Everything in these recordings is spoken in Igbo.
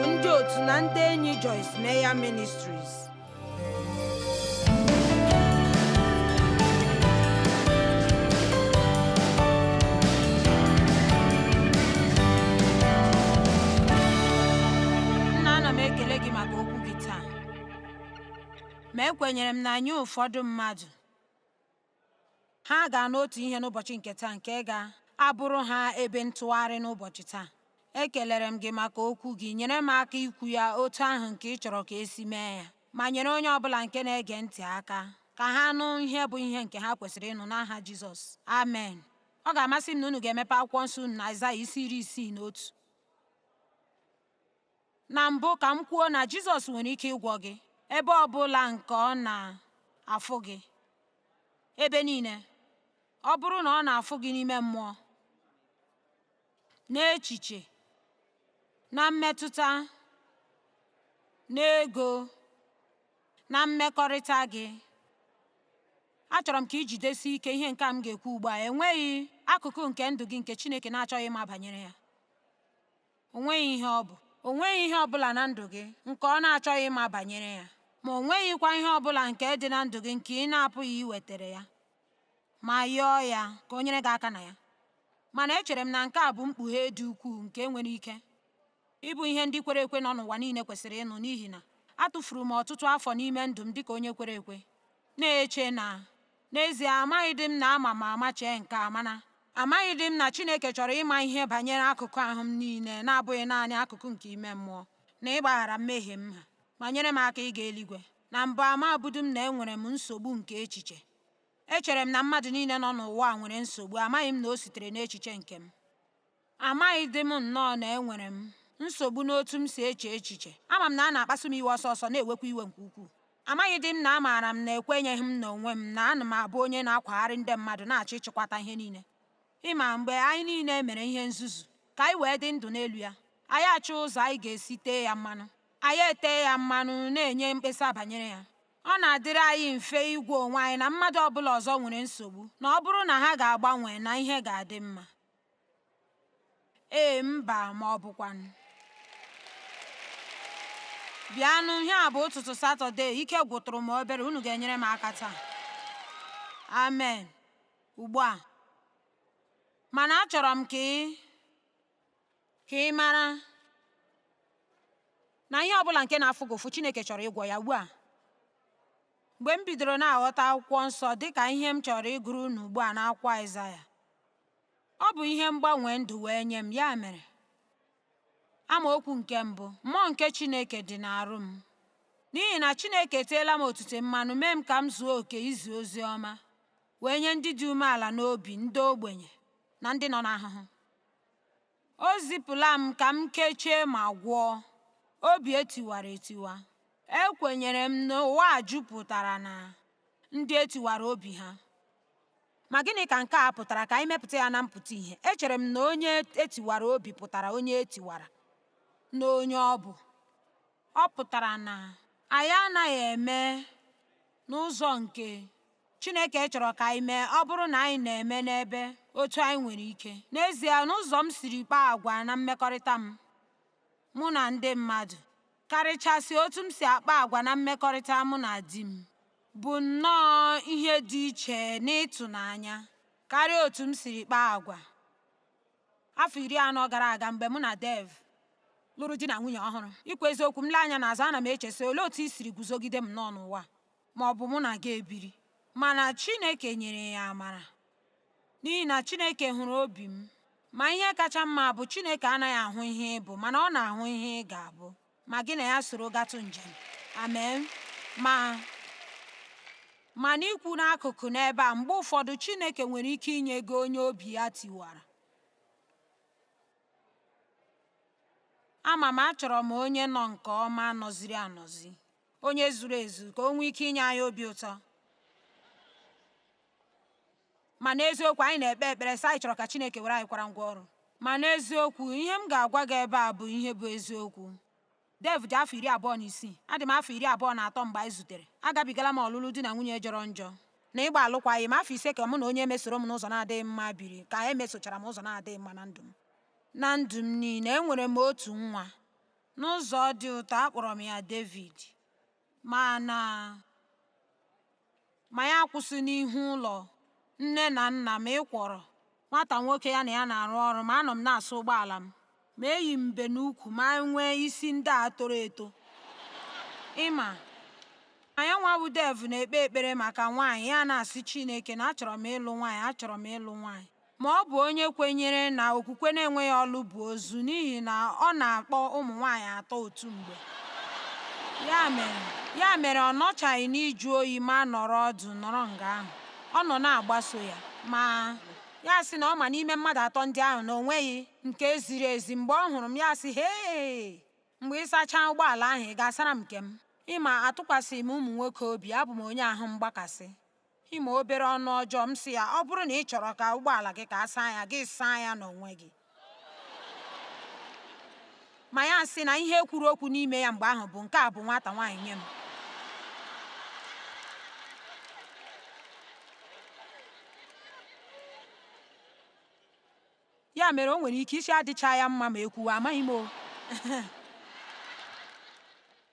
ndị otu na ndị enyi Joyce Meyer Ministries. Nna, ana m ekele gị maka okwu gị taa. Ma ekwenyere m na nye ụfọdụ mmadụ, ha ga-anụ otu ihe n'ụbọchị nke taa nke ga-abụrụ ha ebe ntụgharị n'ụbọchị taa. Ekelere m gị maka okwu gị. Nyere m aka ikwu ya otu ahụ nke ị chọrọ ka esi mee ya, ma nyere onye ọbụla nke na-ege ntị aka ka ha nụ ihe bụ ihe nke ha kwesịrị ịnụ n'aha Jizọs. Amen. Ọ ga-amasị m na unu ga-emepe akwụkwọ nsọ unu na Aịzaya isi 61. Na mbụ, ka m kwuo na Jizọs nwere ike ịgwọ gị ebe ọ bụla nke ọ na-afụ gị, ebe niile. Ọ bụrụ na ọ na-afụ gị n'ime mmụọ, n'echiche, na mmetụta, n'ego, na mmekọrịta gị, achọrọ m ka ị jidesie ike ihe nke a m ga-ekwu ugbu a. Enweghị akụkụ nke ndụ gị nke Chineke na-achọghị ịma banyere ya. O nweghị ihe ọ bụ. O nweghị ihe ọ bụla na ndụ gị nke ọ na-achọghị ịma banyere ya. Ma o nweghịkwa ihe ọ bụla nke dị na ndụ gị nke ị na-apụghị iwetara ya ma yọọ ya ka o nyere gị aka na ya. Mana echere m na nke a bụ mkpughe dị ukwuu nke nwere ike ịbụ ihe ndị kwere ekwe nọ n'ụwa niile kwesịrị ịnụ, n'ihi na atụfuru m ọtụtụ afọ n'ime ndụ m dịka onye kwere ekwe, na-eche na n'ezie amaghịdị m na ama m ama chee nke a, mana amaghịdị m na Chineke chọrọ ịma ihe banyere akụkụ ahụ m niile na-abụghị naanị akụkụ nke ime mmụọ, na ịgbaghara mmehie m ha ma nyere m aka ịga eluigwe. Na mbụ amabudu m na enwere m nsogbu nke echiche. Echere m na mmadụ niile nọ n'ụwa a nwere nsogbu, amaghị m na o sitere n'echiche nke m. Amaghịdị m nnọọ na enwere m nsogbu n'otu m si eche echiche. Ama m na a na-akpasu m iwe ọsọ ọsọ, na-ewekwa iwe nke ukwuu. Amaghịdị m na amaara m na ekwenyeghị m n'onwe m, na ana m abụ onye na-akwagharị ndị mmadụ, na-achọ ịchịkwata ihe niile. Ịma, mgbe anyị niile mere ihe nzuzu, ka anyị wee dị ndụ n'elu ya, anyị achọ ụzọ anyị ga-esi tee ya mmanụ. Anyị etee ya mmanụ na-enye mkpesa banyere ya. Ọ na-adịrị anyị mfe ịgwa onwe anyị na mmadụ ọ bụla ọzọ nwere nsogbu, na ọ bụrụ na ha ga-agbanwe na ihe ga-adị mma. Ee, mba, ma ọ bụkwanụ. Bịanụ, ihe a bụ ụtụtụ Satọde, ike gwụtụrụ m obere, unu ga-enyere m aka taa. Amen. Ugbu a. Mana achọrọ m ka ị ka ị mara na ihe ọbụla nke na-afụ gị ụfụ, Chineke chọrọ ịgwọ ya ugbu a. Mgbe m bidoro na-aghọta akwụkwọ nsọ dị ka ihe m chọrọ ịgụrụ unu ugbu a n'akwụkwọ Aịzaya, ọ bụ ihe mgbanwe ndụ wee nye m. Ya mere, amaokwu nke mbụ, mmụọ nke Chineke dị n'arụ m, n'ihi na Chineke eteela m otute mmanụ mee m ka m zuo oke izi ozi ọma wee nye ndị dị umeala n'obi, ndị ogbenye na ndị nọ n'ahụhụ. O zipụla m ka m kechie ma gwọọ obi etiwara etiwa. Ekwenyere m na ụwa a jupụtara na ndị etiwara obi ha. Ma gịnị ka nke a pụtara ka anyị mepụta ya na mpụta ihe? Echere m na onye etiwara obi pụtara onye etiwara na onye ọ bụ. Ọ pụtara na anyị anaghị eme n'ụzọ nke Chineke chọrọ ka anyị mee ọ bụrụ na anyị na-eme n'ebe otu anyị nwere ike. N'ezie, n'ụzọ m siri kpaa agwa na mmekọrịta m mụ na ndị mmadụ, karịchasị otu m si akpa agwa na mmekọrịta mụ na di m, bụ nnọọ ihe dị iche n'ịtụnanya karịa otu m siri kpaa agwa afọ 40 gara aga mgbe mụ na Dave lụrụ di na nwunye ọhụrụ. Ikwu eziokwu, m lee anya n'azụ, ana m eche sị, olee otu i siri guzogide m nnọọ n'ụwa ma ọ bụ mụ na gị ebiri? Mana Chineke nyere ya amara, n'ihi na Chineke hụrụ obi m. Ma ihe kacha mma bụ Chineke anaghị ahụ ihe ị bụ, mana ọ na-ahụ ihe ị ga-abụ ma gị na ya soro gatụ njem. Amen. Ma n'ikwu n'akụkụ n'ebe a, mgbe ụfọdụ Chineke nwere ike inye gị onye obi ya tiwara. Ama m achọrọ m onye nọ nke ọma nọziri anọzi, onye zuru ezu ka o nwee ike inye anyị obi ụtọ. Ma n'eziokwu, anyị na-ekpe ekpere sị anyị chọrọ ka Chineke were anyị kwara ngwa ọrụ. Ma n'eziokwu, ihe m ga-agwa gị ebe a bụ ihe bụ eziokwu. Dave dị afọ 26. Adị m afọ 23 mgbe anyị zutere. Agabigala m ọlụlụ di na nwunye jọrọ njọ na ịgba alụkwaghịm. Afọ 5 ka mụ na onye mesoro m n'ụzọ na-adịghị mma biri ka e mesochara m ụzọ na-adịghị mma na ndụ m. Na ndụ m niile, enwere m otu nwa. N'ụzọ dị ụtọ, akpọrọ m ya David. Mana ma ya akwụsị n'ihu ụlọ nne na nna m ịkwọrọ nwata nwoke ya na ya na-arụ ọrụ ma anọ m na-asa ụgbọala m ma eyi m mbe n'ukwu ma nwee isi ndị a toro eto. Ịma anya nwa bụ Dev na-ekpe ekpere maka nwaanyị ya na-asị Chineke na achọrọ m ịlụ nwaanyị, achọrọ m ịlụ nwaanyị. Ma ọ bụ onye kwenyere na okwukwe na-enweghị ọlụ bụ ozu n'ihi na ọ na-akpọ ụmụ nwaanyị atọ otu mgbe. Ya mere ọ nọchaghị n'ịjụ oyi ma nọrọ ọdụ nọrọ nga ahụ. Ọ nọ na-agbaso ya. Ma ya sị na ọ ma n'ime mmadụ atọ ndị ahụ na o nweghị nke ziri ezi. Mgbe ọ hụrụ m, ya sị, hee, mgbe ị sachaa ụgbọala ahụ, ị ga-asara m nke m. Ịma atụkwasịghị m ụmụ nwoke obi, abụ m onye ahụ mgbakasị. Ịma obere ọnụ ọjọọ, m sị ya, ọ bụrụ na ị chọrọ ka ụgbọala gị ka a saa ya, gị saa ya n'onwe gị. Ma ya sị na ihe kwuru okwu n'ime ya mgbe ahụ bụ nke a bụ nwata nwaanyị nye m. Ya mere o nwere ike isi adịcha ya mma ma ekwuwe, amaghị m o.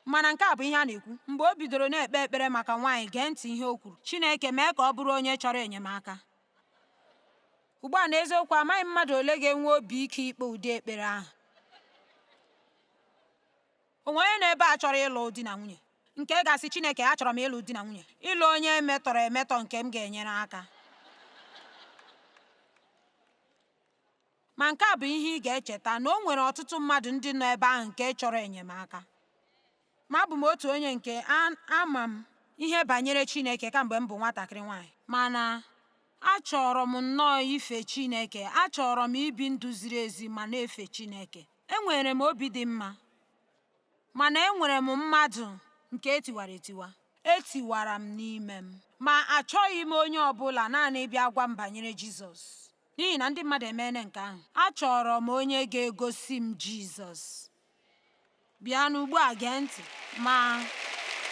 Mana nke a bụ ihe a na-ekwu. Mgbe o bidoro na-ekpe ekpere maka nwaanyị, gee ntị ihe o kwuru. Chineke mee ka ọ bụrụ onye chọrọ enyemaka. Ugbu a n'eziokwu, amaghị mmadụ ole ga-enwe obi ike ikpe ụdị ekpere ahụ. O nwere onye nọ ebe a chọrọ ịlụ di na nwunye nke ga-asị Chineke achọrọ m ịlụ di na nwunye, ịlụ onye metọrọ emetọ nke m ga-enyere aka. Ma nke a bụ ihe ị ga-echeta na o nwere ọtụtụ mmadụ ndị nọ ebe ahụ nke chọrọ enyemaka. Ma abụ m otu onye nke ama m ihe banyere Chineke kamgbe m bụ nwatakịrị nwaanyị. Mana achọrọ m nnọọ ife Chineke, achọrọ m ibi ndụ ziri ezi ma na-efe Chineke. Enwere m obi dị mma, mana enwere m mmadụ nke etiwara etiwa. Etiwara m n'ime m. Ma achọghị m onye ọbụla naanị ịbịa gwa m banyere Jizọs. N'ihi na ndị mmadụ emeela nke ahụ. Achọrọ m onye ga-egosi m Jizọs. Bịanụ ugbu a gee ntị. Ma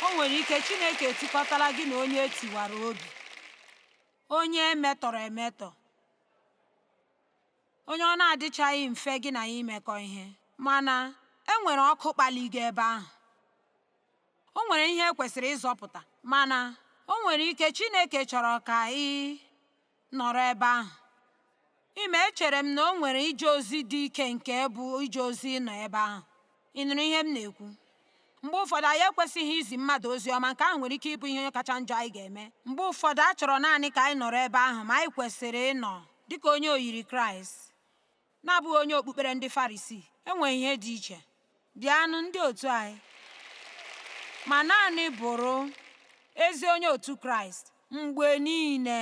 o nwere ike Chineke etikọtala gị na onye etiwara obi, onye emetọrọ emetọ, onye ọ na-adịchaghị mfe gị na ya imekọ ihe. Mana e nwere ọkụ kpali gị ebe ahụ. O nwere ihe e kwesịrị ịzọpụta. Mana o nwere ike Chineke chọrọ ka ị nọrọ ebe ahụ. Ime echere m na o nwere ije ozi dị ike nke bụ ije ozi ịnọ ebe ahụ. Ị nụrụ ihe m na-ekwu? Mgbe ụfọdụ anyị ekwesịghị izi mmadụ ozi ọma, nke ahụ nwere ike ịbụ ihe kacha njọ anyị ga-eme. Mgbe ụfọdụ a chọrọ naanị ka anyị nọrọ ebe ahụ, ma anyị kwesịrị ịnọ dịka onye oyiri Kraịst, na-abụghị onye okpukpere ndị Farisii. Enweghị ihe dị iche. Bịanụ ndị otu anyị. Ma naanị bụrụ ezi onye otu Kraịst mgbe niile.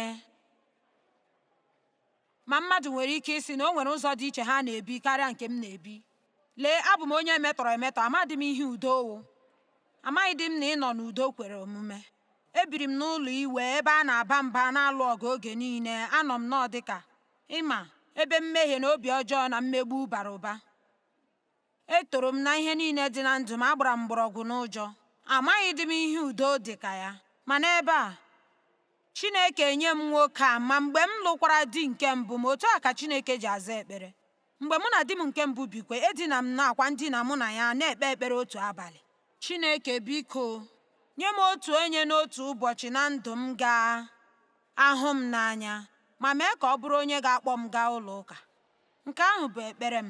Ma mmadụ nwere ike ịsị na o nwere ụzọ dị iche ha na-ebi karịa nke m na-ebi. Lee, abụ m onye metọrọ emetọ, amadị m ihe udo wụ. Amaghịdị m na ịnọ n'udo kwere omume. Ebiri m n'ụlọ iwe ebe a na-aba mba na-alụ ọgụ oge niile. Anọ m nọọ dịka ịma ebe mmehie na obi ọjọọ na mmegbu bara ụba. Etoro m na ihe niile dị na ndụ m, agbara m mgbọrọgwụ n'ụjọ. Amaghịdị m ihe udo dị ka ya. Ma n'ebe a, Chineke enye m nwoke a, ma mgbe m lụkwara di nke mbụ m, otu a ka Chineke ji aza ekpere. Mgbe mụ na di m nke mbụ bikwe, edina m n'akwa ndina mụ na ya na-ekpe ekpere otu abalị. Chineke biko, nye m otu onye n'otu ụbọchị na ndụ m ga-ahụ m n'anya ma mee ka ọ bụrụ onye ga-akpọ m gaa ụlọ ụka. Nke ahụ bụ ekpere m.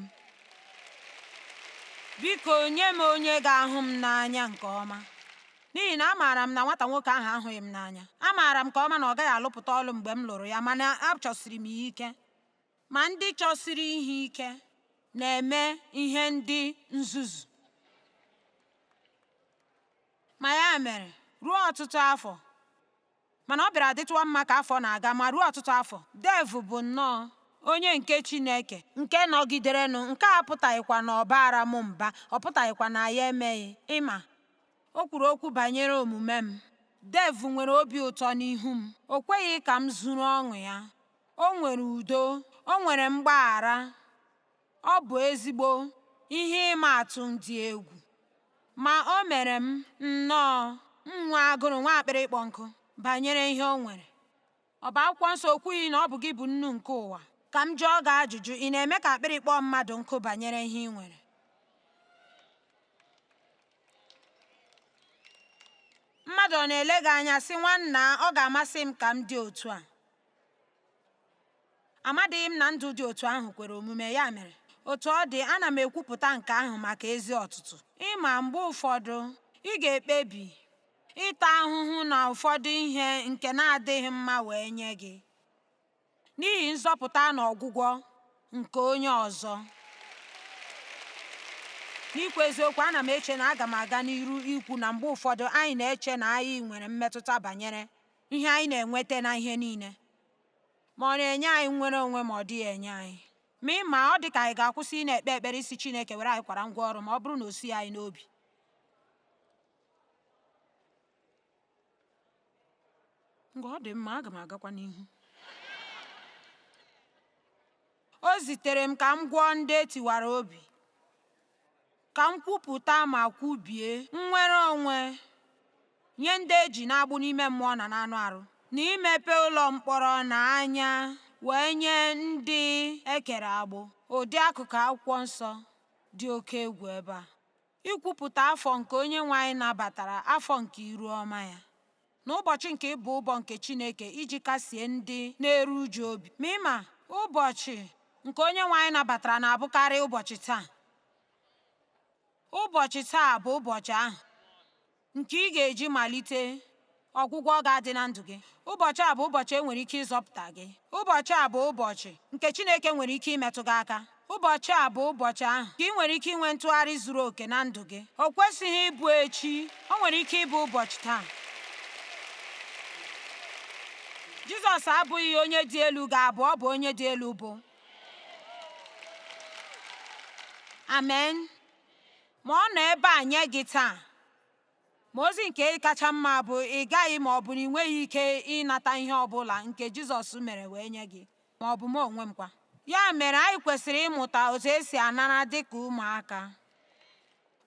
Biko nye m onye ga-ahụ m n'anya nke ọma. N'ihi na amaara m na nwata nwoke ahụ ahụghị m n'anya. Amaara m nke ọma na ọ gaghị alụpụta ọlụ mgbe m lụrụ ya, mana achọsiri m ya ike. Ma ndị chọsiri ihe ike na-eme ihe ndị nzuzu. Ma ya mere, ruo ọtụtụ afọ, mana ọ bịara dịtụwa mma ka afọ na-aga, ma ruo ọtụtụ afọ, Dev bụ nnọọ onye nke Chineke nke nọgiderenụ. Nke a apụtaghịkwa na ọ baara m mba, ọ pụtaghịkwa na ya emeghị. Ịma, o kwuru okwu banyere omume m. Dev nwere obi ụtọ n'ihu m. O kweghị ka m zuru ọṅụ ya. O nwere udo, o nwere mgbaghara. Ọ bụ ezigbo ihe ịma atụ dị egwu. Ma o mere m nnọọ m nwee agụrụ nwa akpịrị ịkpọ nkụ banyere ihe o nwere. Ọ bụ akwụkwọ nsọ o kwughị na ọ bụ gị bụ nnu nke ụwa? Ka m jụọ gị ajụjụ, ị na-eme ka akpịrị kpọọ mmadụ nkụ banyere ihe ị nwere? Mmadụ ọ na-ele gị anya sị, Nwanna, ọ ga-amasị m ka m dị otu a. Amadịghị m na ndụ dị otu ahụ kwere omume, ya mere, otu ọ dị, ana m ekwupụta nke ahụ maka ezi ọtụtụ. Ị ma, mgbe ụfọdụ ị ga-ekpebi ịta ahụhụ na ụfọdụ ihe nke na-adịghị mma wee nye gị, n'ihi nzọpụta na ọgwụgwọ nke onye ọzọ. N'ikwu eziokwu, ana m eche na aga m aga n'iru ikwu na mgbe ụfọdụ anyị na-eche na anyị nwere mmetụta banyere ihe anyị na-enweta na ihe niile, ma ọ na-enye anyị nnwere onwe ma ọ dịghị enye anyị. Ma ị ma, ọ dị ka anyị ga-akwụsị ị na-ekpe ekpere isi Chineke were anyị kwara ngwa ọrụ ma ọ bụrụ na o sighị anyị n'obi. Ngwa, ọ dị mma, aga m agakwa n'ihu. O zitere m ka m gwọọ ndị e tiwara obi, ka m kwupụta ma kwubie nnwere onwe nye ndị e ji n'agbụ n'ime mmụọ na n'anụ arụ, na imepe ụlọ mkpọrọ na anya wee nye ndị e kere agbụ. Ụdị akụkụ akwụkwọ nsọ dị oke egwu ebe a. Ikwupụta afọ nke Onyenwe anyị nabatara, afọ nke iru ọma ya, na ụbọchị nke ịbọ ụbọ nke Chineke iji kasie ndị na-eru uju obi. Ma ị ma, ụbọchị nke Onyenwe anyị nabatara na-abụkarị ụbọchị taa. Ụbọchị taa bụ ụbọchị ahụ nke ị ga-eji malite ọgwụgwọ ga-adị na ndụ gị. Ụbọchị a bụ ụbọchị e nwere ike ịzọpụta gị. Ụbọchị a bụ ụbọchị nke Chineke nwere ike imetụ gị aka. Ụbọchị a bụ ụbọchị ahụ ka ị nwere ike inwe ntụgharị zuru oke na ndụ gị. O kwesịghị ịbụ echi, o nwere ike ịbụ ụbọchị taa. Jizọs abụghị onye dị elu ga-abụ, ọ bụ onye dị elu bụ. Amen. Ma ọ nọ ebe a nye gị taa. Ma ozi nke kacha mma bụ ị gaghị ma ọ bụ na ị nweghị ike ịnata ihe ọ bụla nke Jizọs mere wee nye gị, ma ọ bụ mụ onwe m kwa. Ya mere anyị kwesịrị ịmụta otu esi anara dị ka ụmụaka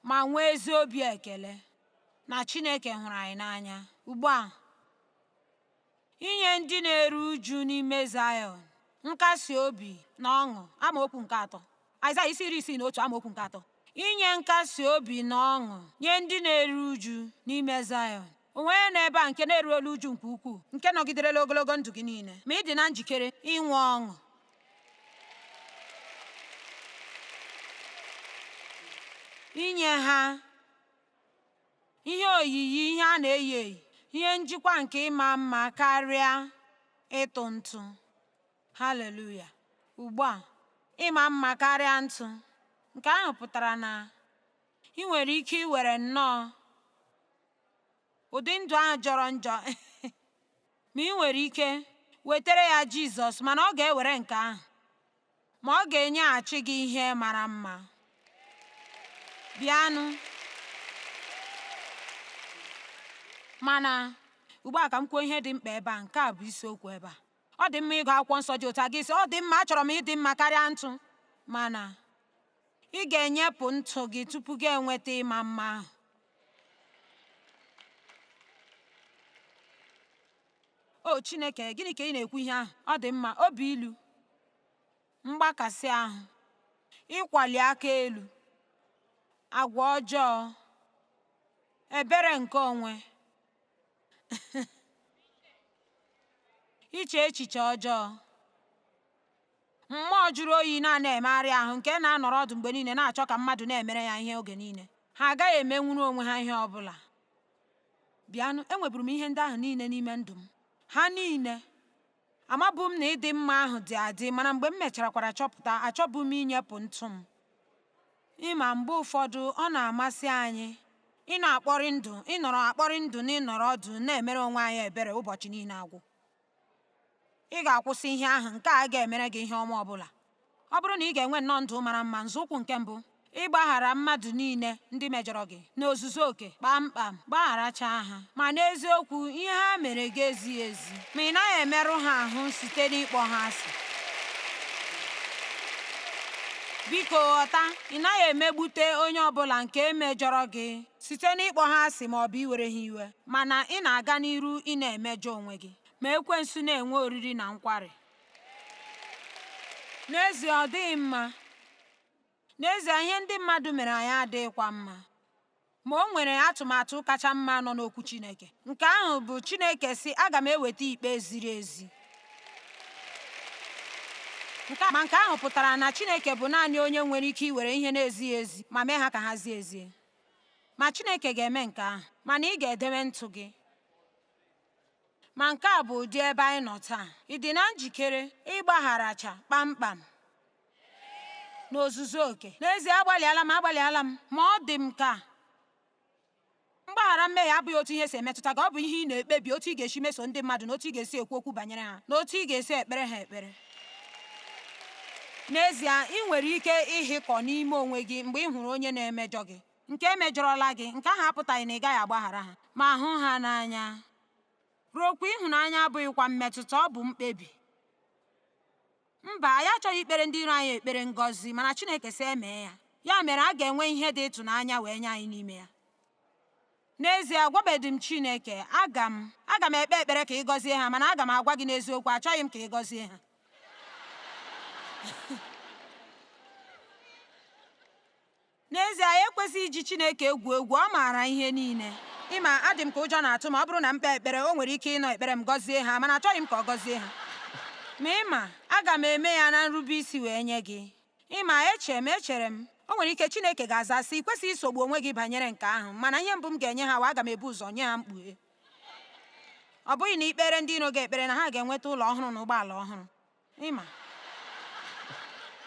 ma nwee ezi obi ekele na Chineke hụrụ anyị n'anya. Ugbu a, inye ndị na-eru uju n'ime Zayọn nkasi obi na ọṅụ. Amaokwu nke atọ. Aịzaya isi 61 amaokwu nke atọ. Inye nkasi obi na ọṅụ nye ndị na-eru uju n'ime Zayọn. O nwere onye nọ ebe a nke na-eruola uju nke ukwuu, nke nọgiderela ogologo ndụ gị niile, ma ị dị na njikere inwe ọṅụ. Inye ha ihe oyiyi ihe a na-eyi eyi, ihe njikwa nke ịma mma karịa ịtụ ntụ. Haleluya! Ugbu a, ịma mma karịa ntụ. Nke ahụ pụtara na ị nwere ike iwere nnọọ ụdị ndụ ahụ jọrọ njọ ma ị nwere ike wetere ya Jizọs mana ọ ga-ewere nke ahụ ma ọ ga-enyeghachi gị ihe mara mma. Bịanụ. Mana ugbu a ka m kwuo ihe dị mkpa ebe a, nke a bụ isiokwu ebe a. Ọ dị mma ịgụ akwụkwọ nsọ dị otu a gị sị, ọ dị mma, achọrọ m ịdị mma karịa ntụ. Mana ị ga-enyepụ ntụ gị tupu gị enweta ịma mma ahụ. O Chineke, gịnị ka ị na-ekwu ihe ahụ? Ọ dị mma, obi ilu, mgbakasị ahụ, ịkwali aka elu, agwa ọjọọ, ebere nke onwe, iche echiche ọjọọ, mmụọ jụrụ oyi na-ana emegharị ahụ nke na-anọrọ ọdụ mgbe niile na-achọ ka mmadụ na-emere ya ihe oge niile. Ha agaghị emenwuru onwe ha ihe ọ bụla. Bịanụ, enweburu m ihe ndị ahụ niile n'ime ndụ m. Ha niile. Amabu m na ịdị mma ahụ dị adị mana mgbe m mecharakwara chọpụta, achọbu m inyepụ ntụ m. Ịma mgbe ụfọdụ ọ na-amasị anyị ịnọ akpọrị ndụ, ịnọrọ akpọrị ndụ na ịnọrọ ọdụ na-emere onwe anyị ebere ụbọchị niile agwụ. Ị ga-akwụsị ihe ahụ, nke a ga-emere gị ihe ọma ọbụla. Ọ bụrụ na ị ga-enwe nnọọ ndụ mara mma, nzọụkwụ nke mbụ, ịgbaghara mmadụ niile ndị mejọrọ gị n'ozuzu oke kpamkpam, gbagharachaa ha. Ma n'eziokwu, ihe ha mere gị ezighị ezi, ma ị naghị emerụ ha ahụ site n'ịkpọ ha asị. Biko ghọta, ị naghị emegbute onye ọbụla nke mejọrọ gị site n'ịkpọ ha asị ma ọ bụ iwere ha iwe, mana ị na-aga n'iru ị na-emejọ onwe gị. Ma ekwensu na-enwe oriri na nkwari. N'ezie ọ dịghị mma. N'ezie ihe ndị mmadụ mere anyị adịghịkwa mma. Ma o nwere atụmatụ kacha mma nọ n'okwu Chineke. Nke ahụ bụ Chineke sị, aga m eweta ikpe ziri ezi. Ma nke ahụ pụtara na Chineke bụ naanị onye nwere ike iwere ihe na-ezighị ezi ma mee ha ka ha zie ezie. Ma Chineke ga-eme nke ahụ, mana ị ga-edewe ntụ gị. Ma nke a bụ ụdị ebe anyị nọ taa. Ị dị na njikere ịgbagharacha kpamkpam n'ozuzu oke? N'ezie, agbalịala m, agbalịala m, ma ọ dị m ka mgbaghara mmehie abụghị otu ihe si emetụta gị, ọ bụ ihe ị na-ekpebi otu ị ga-esi meso ndị mmadụ na otu ị ga-esi ekwu okwu banyere ha na otu ị ga-esi ekpere ha ekpere. N'ezie, ị nwere ike ịhịkọ n'ime onwe gị mgbe ị hụrụ onye na-emejọ gị, nke mejọrọla gị. Nke ahụ apụtaghị na ị gaghị agbaghara ha, ma hụ ha n'anya. Ruokwa ịhụnanya abụghịkwa mmetụta, ọ bụ mkpebi. Mba, anyị achọghị ikpere ndị iro anyị ekpere ngọzi, mana Chineke sị emee ya. Ya mere a ga-enwe ihe dị ịtụnanya wee nye anyị n'ime ya. N'ezie, agwabedị m Chineke, aga m aga m ekpe ekpere ka ị gọzie ha, mana aga m agwa gị n'eziokwu, achọghị m ka ị gọzie ha. N'ezie, anyị ekwesịghị iji Chineke egwu egwu, ọ maara ihe niile. Ịma, adị m ka ụjọ na-atụ ma ọ bụrụ na m kpee ekpere, o nwere ike ịnọ ekpere m gọzie ha, mana achọghị m ka ọ gọzie ha. Ma ịma, aga m eme ya na nrube isi wee nye gị. Ịma, eche m, echere m, o nwere ike Chineke ga-aza sị, ị kwesịghị isogbu onwe gị banyere nke ahụ, mana ihe mbụ m ga-enye ha wa aga m ebu ụzọ nye ha mkpughe. Ọ bụghị na ikpere ndị iro gị ekpere na ha ga-enweta ụlọ ọhụrụ na ụgbọala ọhụrụ. Ịma,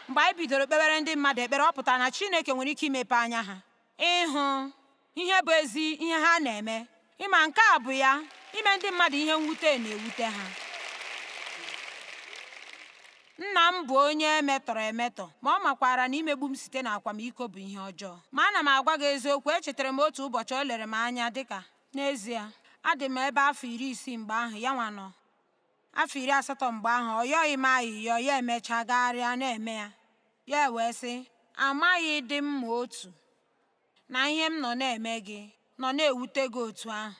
mgbe anyị bidoro kpewere ndị mmadụ ekpere, ọ pụtara na Chineke nwere ike imepe anya ha ịhụ ihe bụ ezi ihe ha na-eme. Ịma, nke a bụ ya, ime ndị mmadụ ihe mwute na-ewute ha. Nna m bụ onye emetọrọ emetọ, ma ọ makwara na imegbu m site n'akwamiko bụ ihe ọjọọ. Ma ana m agwa gị eziokwu, echetara m otu ụbọchị o lere m anya dịka, n'ezie, adị m ebe afọ 60 mgbe ahụ, ya nwa nọ afọ 80 mgbe ahụ, ọ yọghị m ayịyọ, ya emechaa gagharịa na-eme ya. Ya wee sị, amaghị dị m ma otu na ihe m nọ na-eme gị nọ na-ewute gị otu ahụ.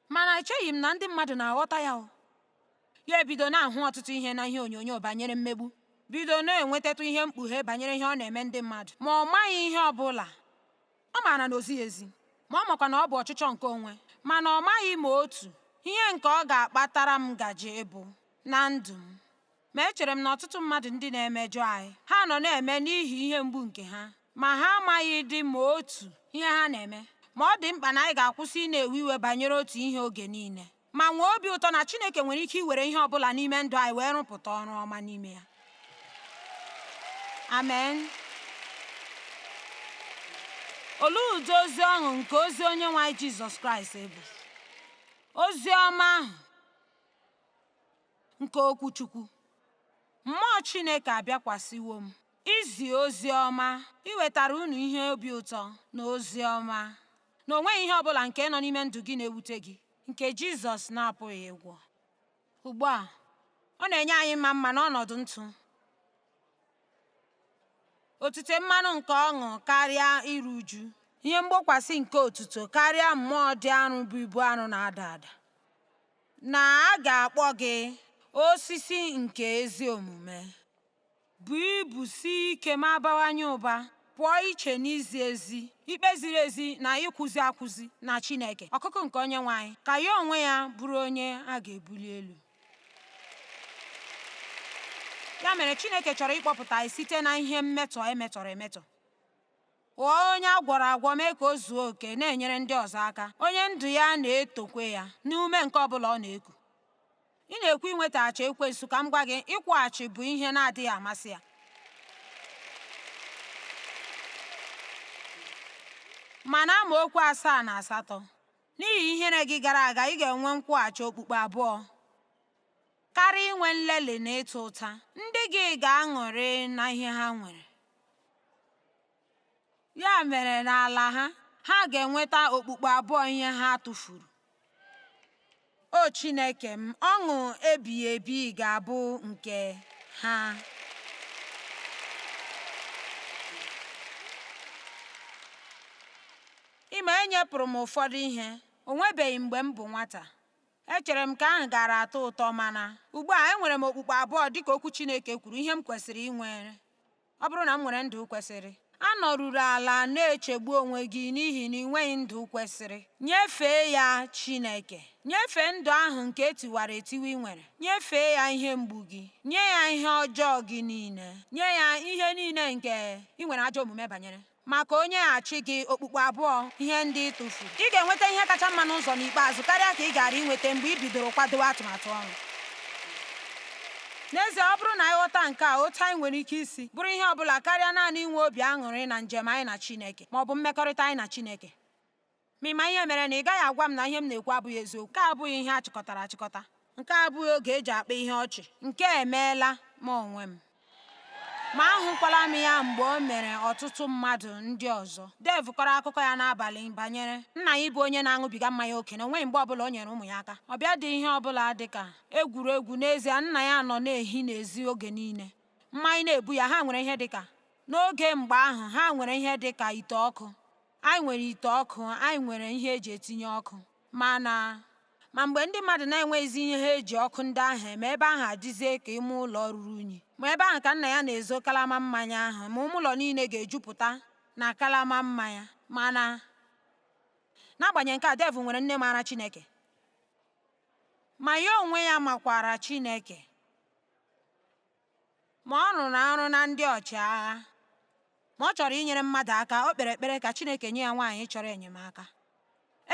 Mana echeghị m na ndị mmadụ na-aghọta ya o. Ya ebido na-ahụ ọtụtụ ihe na ihe onyonyo banyere mmegbu, bido na-enwetatụ ihe mkpughe banyere ihe ọ na-eme ndị mmadụ, ma ọ maghị ihe ọ bụla. Ọ maara na o zighị ezi, ma ọ makwa na ọ bụ ọchịchọ nke onwe, mana ọ maghị ma otu ihe nke ọ ga-akpatara m gaje ịbụ na ndụ m. Ma echere m na ọtụtụ mmadụ ndị na-emejọ anyị, ha nọ na-eme n'ihi ihe mgbu nke ha, ma ha amaghị dị ma otu ihe ha na-eme. Ma ọ dị mkpa na anyị ga-akwụsị ị na-ewe iwe banyere otu ihe oge niile, ma nwee obi ụtọ na Chineke nwere ike iwere ihe ọ bụla n'ime ndụ anyị wee rụpụta ọrụ ọma n'ime ya. Amen. Olee ụdị ozi ọṅụ nke ozi Onyenwe anyị Jizọs Kraịst bụ? Ozi ọma ahụ nke okwu Chukwu. Mmụọ Chineke abịakwasịwo m izi ozi ọma, iwetara unu ihe obi ụtọ na ozi ọma, na o nweghị ihe ọ bụla nke nọ n'ime ndụ gị na-ewute gị nke Jizọs na-apụghị ịgwọ. Ugbu a, ọ na-enye anyị mma mma n'ọnọdụ ntụ, otite mmanụ nke ọṅụ karịa iru uju, ihe mgbokwasị nke otuto karịa mmụọ dị arụ bụ ibu arụ na-ada ada, na a ga-akpọ gị osisi nke ezi omume, bụ ibu si ike ma bawanye ụba, pụọ iche n'izi ezi, ikpe ziri ezi na ịkwụzi akwụzi na Chineke, ọkụkụ nke Onyenwe anyị, ka ya onwe ya bụrụ onye a ga-ebuli elu. Ya mere Chineke chọrọ ịkpọpụta anyị site na ihe mmetọ emetọrọ emetọ. Ghọọ onye a gwọrọ agwọ, mee ka o zuo oke, na-enyere ndị ọzọ aka, onye ndụ ya na-etokwe ya n'ume nke ọbụla ọ na-eku. Ị na-ekwu inwetaghachi ekwensu, ka m gwa gị, ịkwụghachi bụ ihe na-adịghị amasị ya. Ma na amaokwu 7 na 8, n'ihi ihere gị gara aga, ị ga-enwe nkwụghachi okpukpe abụọ karịa inwe nlelị na ịta ụta. Ndị gị ga-aṅụrị na ihe ha nwere. Ya mere n'ala ha, ha ga-enweta okpukpe abụọ ihe ha tụfuru. O Chineke m, ọṅụ ebighị ebi ga-abụ nke ha. Ịma, enyepụrụ m ụfọdụ ihe. O nwebeghị mgbe m bụ nwata. Echere m ka ahụ gaara atọ ụtọ, mana ugbu a enwere m okpukpe abụọ dịka okwu Chineke kwuru ihe m kwesịrị inwere. Ọ bụrụ na m nwere ndụ kwesịrị, Anọruru ala na-echegbu onwe gị n'ihi na ị nweghị ndụ kwesịrị. Nyefee ya Chineke. Nyefee ndụ ahụ nke e tiwara etiwa ị nwere. Nyefee ya ihe mgbu gị. Nye ya ihe ọjọọ gị niile. Nye ya ihe niile nke ị nwere ajọ omume banyere. Ma ka o nyeghachi gị okpukpu abụọ ihe ndị ị tụfuru. Ị ga-enweta ihe kacha mma n'ụzọ n'ikpeazụ karịa ka ị gaara inweta mgbe ị bidoro kwadowe atụmatụ ọrụ. N'ezie, ọ bụrụ na anyị ghọta nke a, otu anyị nwere ike isi bụrụ ihe ọ bụla karịa naanị inwe obi aṅụrị na njem anyị na Chineke ma ọ bụ mmekọrịta anyị na Chineke. Ma ị ma ihe mere na ị gaghị agwa m na ihe m na-ekwu abụghị eziokwu. Nke a abụghị ihe a chịkọtara achịkọta. Nke a abụghị oge e ji akpa ihe ọchị. Nke a emeela m onwe m. Ma ahụkwala m ya mgbe o mere ọtụtụ mmadụ ndị ọzọ. Dave kọrọ akụkọ ya n'abalị banyere nna ya ịbụ onye na-aṅụbiga mmanya oke na o nweghị mgbe ọ bụla o nyeere ụmụ ya aka. Ọ bịa dị ihe ọ bụla dị ka egwuregwu. N'ezie, nna ya nọ na-ehi n'ezi oge niile. Mmanya na-ebu ya, ha nwere ihe dị ka N'oge mgbe ahụ, ha nwere ihe dị ka ite ọkụ. Anyị nwere ite ọkụ, anyị nwere ihe eji etinye ọkụ. Mana, ma mgbe ndị mmadụ na-enweghịzi ihe ha eji ọkụ ndị ahụ eme, ebe ahụ adịzie ka ime ụlọ ruru unyi. Ma ebe ahụ ka nna ya na-ezo kalama mmanya ahụ, ma ime ụlọ niile ga-ejupụta na kalama mmanya. Mana, n'agbanyeghị nke a, Dave nwere nne maara Chineke. Ma ya onwe ya makwara Chineke. Ma ọ rụrụ arụ na ndị ọchịagha. Ma ọ chọrọ inyere mmadụ aka, o kpere ekpere ka Chineke nye ya nwaanyị chọrọ enyemaka.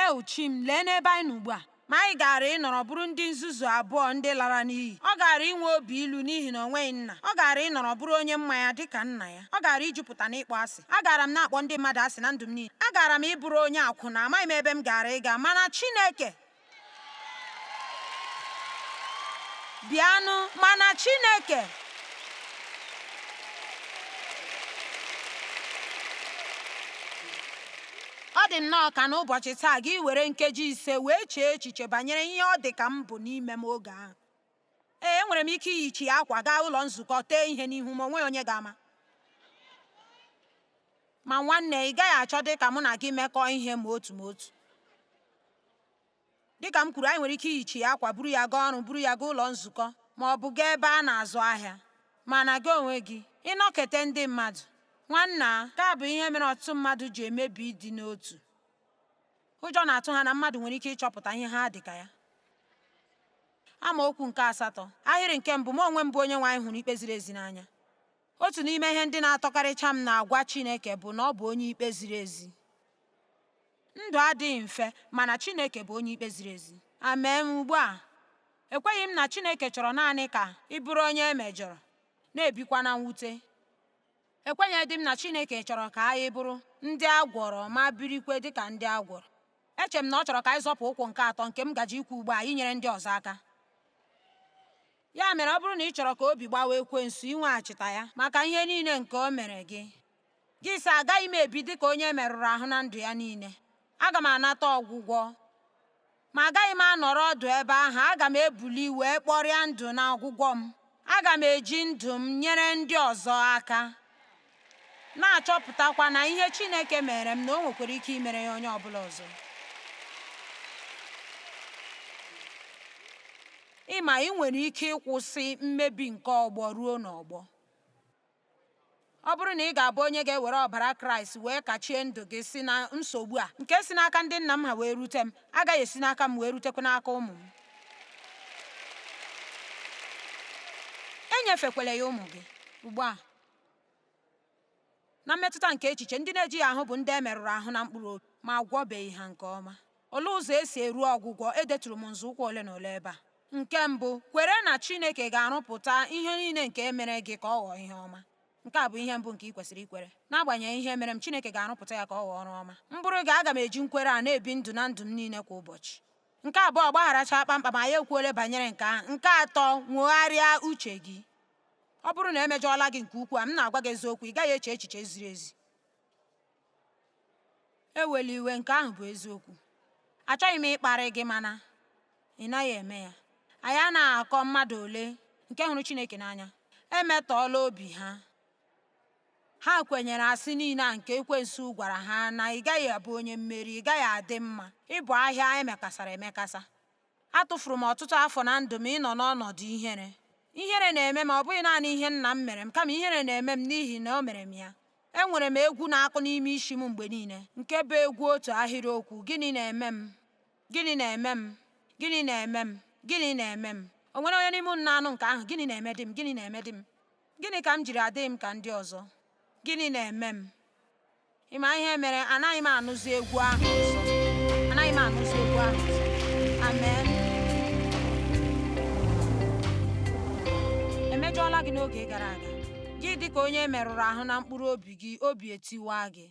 Ew, chi m, lee n'ebe anyị nọ ugbu a. Ma anyị gaara ịnọrọ bụrụ ndị nzuzu abụọ ndị lara n'iyi. Ọ gaara inwe obi ilu n'ihi na o nweghị nna. Ọ gaara ịnọrọ bụrụ onye mmanya dị ka nna ya. Ọ gaara ijupụta n'ịkpọ asị. Agaara m na-akpọ ndị mmadụ asị na ndụ m niile. Agaara m ịbụrụ onye akwụna, amaghị m ebe m gaara ịga, mana Chineke Bịanụ, mana Chineke Ọ dị nnọọ ka n'ụbọchị taa gị were nkeji ise wee chee echiche banyere ihe ọ dị ka m bụ n'ime m oge ahụ. Ee, enwere m ike iyichi akwa gaa ụlọ nzukọ tee ihe n'ihu m, o nweghị onye ga-ama. Ma nwanne, ị gaghị achọ dị ka mụ na gị mekọọ ihe ma otu ma otu. Dị ka m kwuru, anyị nwere ike iyichi ya akwa, buru ya gaa ọrụ, buru ya gaa ụlọ nzukọ, ma ọ bụ gaa ebe a na-azụ ahịa. Mana gị onwe gị, ị nọkete ndị mmadụ. Nwanna, nke a bụ ihe mere ọtụtụ mmadụ ji emebi ịdị n'otu. Ụjọ na-atụ ha na mmadụ nwere ike ịchọpụta ihe ha dị ka ya. Amaokwu nke asatọ, ahịrị nke mbụ, Mụ onwe m bụ Onyenwe anyị hụrụ ikpe ziri ezi n'anya. Otu n'ime ihe ndị na-atọkarịcha m n'agwa Chineke bụ na ọ bụ onye ikpe ziri ezi. Ndụ adịghị mfe, mana Chineke bụ onye ikpe ziri ezi. Amen. Ugbu a, ekweghị m na Chineke chọrọ naanị ka ị bụrụ onye e mejọrọ, na-ebikwa na mwute. Ekwenyeghịdị m na Chineke chọrọ ka anyị bụrụ ndị a gwọrọ ma birikwe dị ka ndị a gwọrọ. Eche m na ọ chọrọ ka anyị zọpụ ụkwụ nke atọ nke m gaje ikwu ugbu a, inyere ndị ọzọ aka. Ya mere, ọ bụrụ na ị chọrọ ka obi gbawa ekwensu inweghachita ya maka ihe niile nke o mere gị, Gị sị, Agaghị m ebi dị ka onye e merụrụ ahụ na ndụ ya niile. Aga m anata ọgwụgwọ. Ma agaghị m anọrọ ọdụ ebe ahụ. Aga m ebuli wee kpọrịa ndụ na ọgwụgwọ m. Aga m eji ndụ m nyere ndị ọzọ aka, na-achọpụtakwa na ihe Chineke mere m na o nwekwara ike imere ya onye ọ bụla ọzọ. Ị ma, ị nwere ike ịkwụsị mmebi nke ọgbọ ruo n'ọgbọ. Ọ bụrụ na ị ga-abụ onye ga-ewere ọbara Kraịst wee kachie ndụ gị si na nsogbu a nke si n'aka ndị nna m ha wee rute m, agaghị esi n'aka m wee rutekwa n'aka ụmụ m. Enyefekwala ya ụmụ gị. Ugbu a, na mmetụta nke echiche, ndị na-ejighị ahụ bụ ndị e merụrụ ahụ na mkpụrụ obi ma a gwọbeghị ha nke ọma. Olee ụzọ e si eru ọgwụgwọ? Edeturu m nzọụkwụ ole na ole ebe a. Nke mbụ, kwere na Chineke ga-arụpụta ihe niile nke mere gị ka ọ ghọọ ihe ọma. Nke a bụ ihe mbụ nke ị kwesịrị ikwere. N'agbanyeghị ihe mere m, Chineke ga-arụpụta ya ka ọ ghọọ ọrụ ọma. M bụrụ gị, aga m eji nkwere a na-ebi ndụ na ndụ m niile kwa ụbọchị. Nke abụọ, gbagharacha kpamkpam, anyị ekwuole banyere nke ahụ. Nke atọ, nwogharịa uche gị. Ọ bụrụ na emejọọla gị nke ukwuu, m na-agwa gị eziokwu, ị gaghị eche echiche ziri ezi. Ewela iwe, nke ahụ bụ eziokwu. Achọghị m ịkparị gị mana ị naghị eme ya. Anyị anaghị akọ mmadụ ole nke hụrụ Chineke n'anya. Emetọọla obi ha. Ha kwenyere asị niile a nke ekwensu gwara ha na ị gaghị abụ onye mmeri, ị gaghị adị mma, ị bụ ahịa emekasara emekasa. Atụfuru m ọtụtụ afọ na ndụ m ịnọ n'ọnọdụ ihere. Ihere na-eme m ọ bụghị naanị ihe nna m mere m kama ihere na-eme m n'ihi na o mere m ya. Enwere m egwu na-akụ n'ime isi m mgbe niile, nke bụ egwu otu ahịrịokwu: Gịnị na-eme m? Gịnị na-eme m? Gịnị na-eme m? Gịnị na-eme m? O nwere onye n'ime unu na-anụ nke ahụ? Gịnị na-eme di m? Gịnị na-eme di m? Gịnị ka m jiri adịghị m ka ndị ọzọ? Gịnị na-eme m? Ị ma ihe mere? Anaghị m anụzi egwu ahụ ọzọ. Anaghị m anụzi egwu ahụ ọzọ. Amen. Emejọọla gị n'oge gara aga. Gị dị ka onye merụrụ ahụ na mkpụrụ obi gị, obi etiwa gị.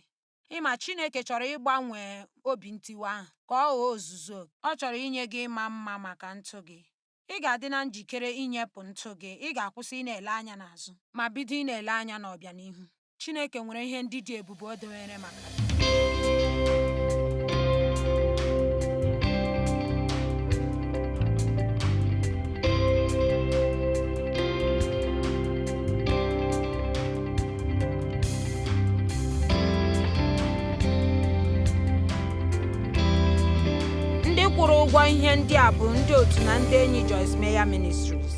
Ịma Chineke chọrọ ịgbanwe obi ntiwa ahụ ka ọ ghọọ ozuzu oke. Ọ chọrọ inye gị ịma mma maka ntụ gị. Ị ga-adị na njikere inyepụ ntụ gị. Ị ga-akwụsị ị na-ele anya n'azụ ma bido ị na-ele anya n'ọbịanihu. Chineke nwere ihe ndị dị ebube o dowere maka gị. Ndị kwụrụ ụgwọ ihe ndị a bụ ndị otu na ndị enyi Joyce Meyer Ministries.